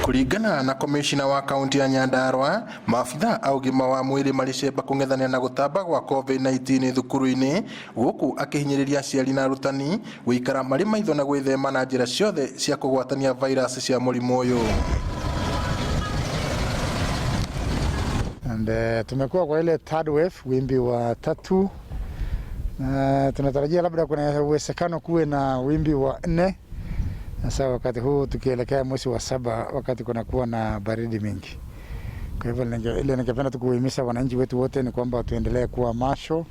Kũringana na komishina wa kaunti ya Nyandarua, maabitha a ũgima wa mwĩrĩ marĩ cemba kũng'ethanĩra na gũtamba gwa COVID-19 thukuru-inĩ, gũkũ akĩhinyĩrĩria aciari na arutani gũikara marĩ maitho na gwĩthema na njĩra ciothe cia kũgwatania virus cia mũrimũ ũyũ. And tumekuwa kwa ile third wave, wimbi wa tatu, na tunatarajia labda kuna uwezekano kuwe na wimbi wa nne. Sasa wakati huu tukielekea mwezi wa saba, wakati kunakuwa na baridi mingi. Kwa hivyo ile ningependa tu kuhimiza wananchi wetu wote ni kwamba tuendelee kuwa macho.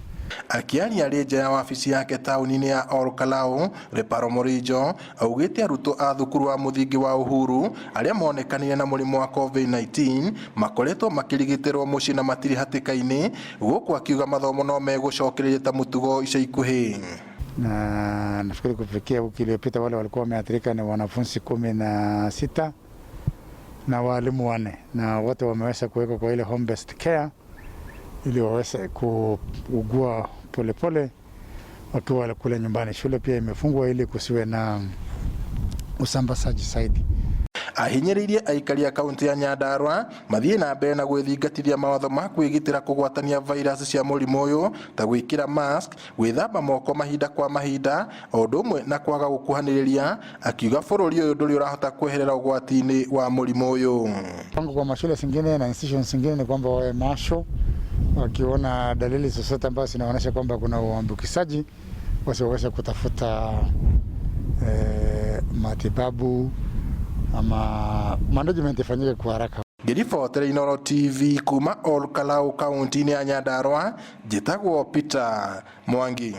Akiaria arĩ nja ya wabici yake taũni-inĩ ya Ol Kalou, Leparo Morijo augĩte arutwo a thukuru wa mũthingi wa Uhuru arĩa monekanire na mũrimũ wa COVID-19 makoretwo makĩrigitĩrwo mũciĩ na matirĩ hatĩka-inĩ, gũkũ akiuga mathomo no megũcokereria ta mũtugo ica ikuhĩ. Na nafikiri kufikia wiki iliyopita wale walikuwa wameathirika ni wanafunzi 16 na walimu 4, na wote wameweza kuwekwa kwa ile home based care ili waweze kuugua polepole wakiwa kule nyumbani. Shule pia imefungwa ili kusiwe na usambazaji zaidi. Ahinyĩrĩirie aikari a kaunti ya Nyandarua mathiĩ na mbere na gwĩthingatithia mawatho ma kwĩgitĩra kũgwatania virus cia mũrimũ ũyũ ta gwĩkĩra mask, gwĩthamba moko mahinda kwa mahinda, o ũndũ ũmwe na kwaga gũkuhanĩrĩria, akiuga bũrũri ũyũ ndũrĩ ũrahota kweherera ũgwati-inĩ wa mũrimũ ũyũ. Mpango kwa mashule zingine na institutions zingine ni kwamba wawe macho, wakiona dalili zozote ambazo zinaonyesha kwamba kuna uambukizaji wasiweze kutafuta matibabu ama management ifanyike kwa haraka. Ngĩribotera Inooro TV kuma Ol Kalou kaunti-inĩ ya Nyandarua, njĩtagwo Peter Mwangi.